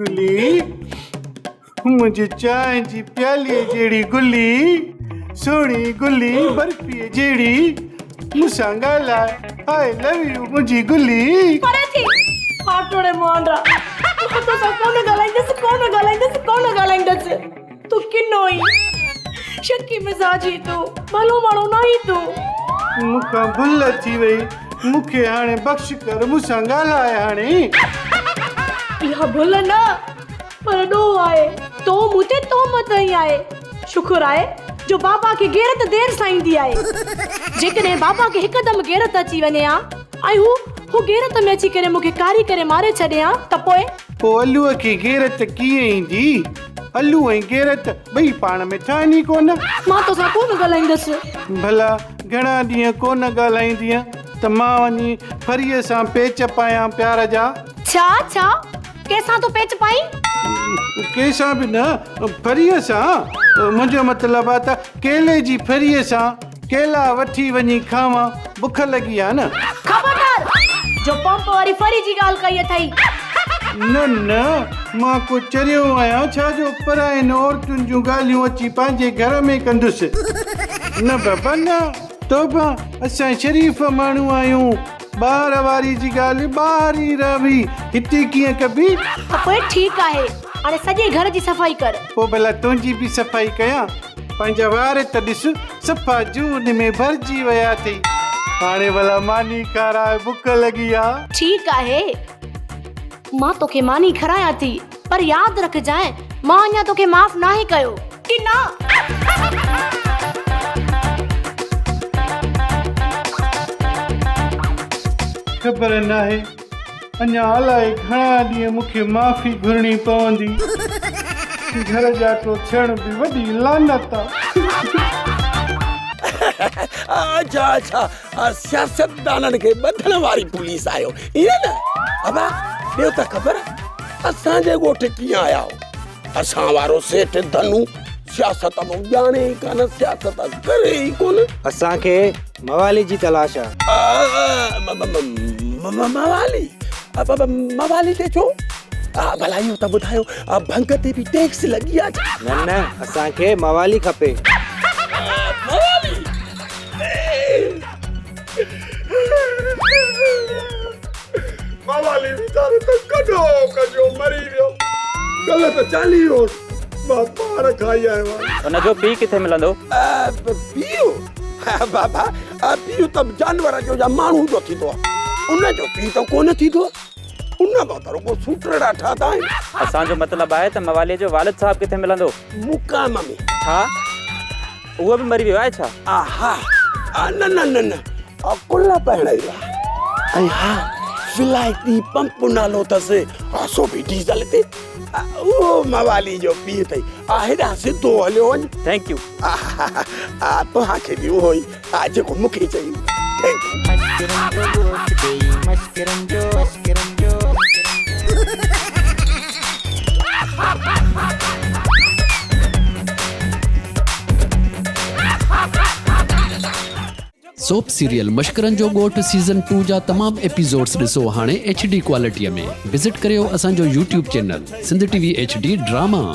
گلي، منهنجي چانهه جي پياليء جهڙي گلي، سهڻي گلي، برفيء جهڙي، مون سان ڳالهاء، آء لو يو منهنجي گلي. پري ٿي، ڦاٽوڙي مهانڊا، مان توسان ڪونه ڳالهائيندس، ڪونه ڳالهائيندس، ڪونه ڳالهائيندس. تون ڪنو ئي، شڪي مزاجي تون، ڀلو ماڻهو ناهين تون. مون کان ڀل ٿي وئي، مون کي هاڻي بخش ڪر، مون سان ڳالهاء هاڻي. اها ڀل نه پر ڏوهه آهي، تو مون تي تهمت هنئي آهي. شڪر آهي جو بابا کي غيرت دير سان ايندي آهي. جيڪڏهن بابا کي هڪدم غيرت اچي وڃي ها ۽ هو هو غيرت ۾ اچي ڪري مون کي ڪاري ڪري ماري ڇڏي ها ته پوء؟ پوء الوء کي غيرت ڪيئن ايندي؟ الو ۽ غيرت ٻئي پاڻ ۾ ٺهن ئي ڪونه. مان توسان ڪونه ڳالهائيندس. ڀلا گهڻا ڏينهن ڪونه ڳالهائيندينء ته مان وڃي ڦريء سان پيچ پايان پيار جا. ڇا ڇا؟ ڪنهن سان ٿو پيچ پائين؟ ڪنهن سان به نه، ڦريء سان. منهنجو مطلب آ ته ڪيلي جي ڦريء سان ڪيلا وٺي وڃي کاوان، بک لڳي آ نه. خبردار! جو پمپ واري ڦري جي ڳالهه ڪئي اٿئي. نه نه، مان ڪو چريو آهيان ڇا جو پراين عورتن جون ڳالهيون اچي پنهنجي گهر ۾ ڪندس. نه بابا نه، توبه، اسان شريف ماڻهو آهيون. ٻاهر واري جي ڳالهه ٻاهر ئي رهبي، هتي ڪيئن ڪبي؟ ته پوء ٺيڪ آهي، هاڻي سڄي گهر جي صفائي ڪر. پوء ڀلا تنهنجي به صفائي ڪيان؟ پنهنجا وار ته ڏس، صفا جون ۾ ڀرجي ويا اٿئي. هاڻي ڀلا ماني کاراء، بک لڳي آ. ٺيڪ آهي، مان توکي ماني کارايان ٿي، پر ياد رکجانء، مان اڃا توکي معاف ناهي ڪيو. ڪنا! خبر ناهي اڃا الائي گهڻا ڏينهن مون کي معافي گهرڻي پوندي. گهر ڄاٽو ٿيڻ به وڏي لعنت آ. اڇا اڇا سياستدانن کي ٻڌڻ واري پوليس آهيو ائين نه ابا ڏيو ته خبر اسان جي ڳوٺ ڪيئن آيا آهيو اسان وارو سيٺ ڌنو سياست مان ڄاڻي ئي ڪانه سياست ڪري ئي ڪونه. اسان کي موالي جي تلاش آ. موالي؟ موالي تي ڇو؟ ڀلا اهو ته ٻڌايو ڀنگ تي به ٽيڪس لڳي آ ڇا؟ نه نه اسان کي موالي کپي. موالي؟ موالي ويچارو ته ڪڏهو ڪجو مري ويو. ڪلهه ته چاليهو هوس. مان پاڻ کائي آيو آهيان. ان جو پيء ڪٿي ملندو؟ پيء؟ بابا پيء ته جانور جو يا ماڻهو جو ٿيندو آهي. ان جو پيء ته ڪونه ٿيندو آهي. ان مان ته رڳو سوٽرڙا ٺهندا آهن. اسان جو مطلب آهي ته موالي جو والد صاحب ڪٿي ملندو؟ مقام ۾. ڇا؟ اهو به مري ويو آهي ڇا؟ آها نه نه نه نه ڪلهه پهڻ ويو آهي ۽ ها ولايتي پمپ نالو اٿس سو به ڊيزل تي اهو موالي جو پيء اٿئي هيڏانهن سڌو هليو وڃ thank you توهان کي به اهو ئي جيڪو مون کي چئي thank you soap serial مشڪرن جو ڳوٺ سيزن ٽو جا تمام ايپيسوڊس ڏسو هاڻي ايڇ ڊي ڪوالٽي ۾ وزٽ ڪريو اسان جو YouTube channel Sindh T V H D drama.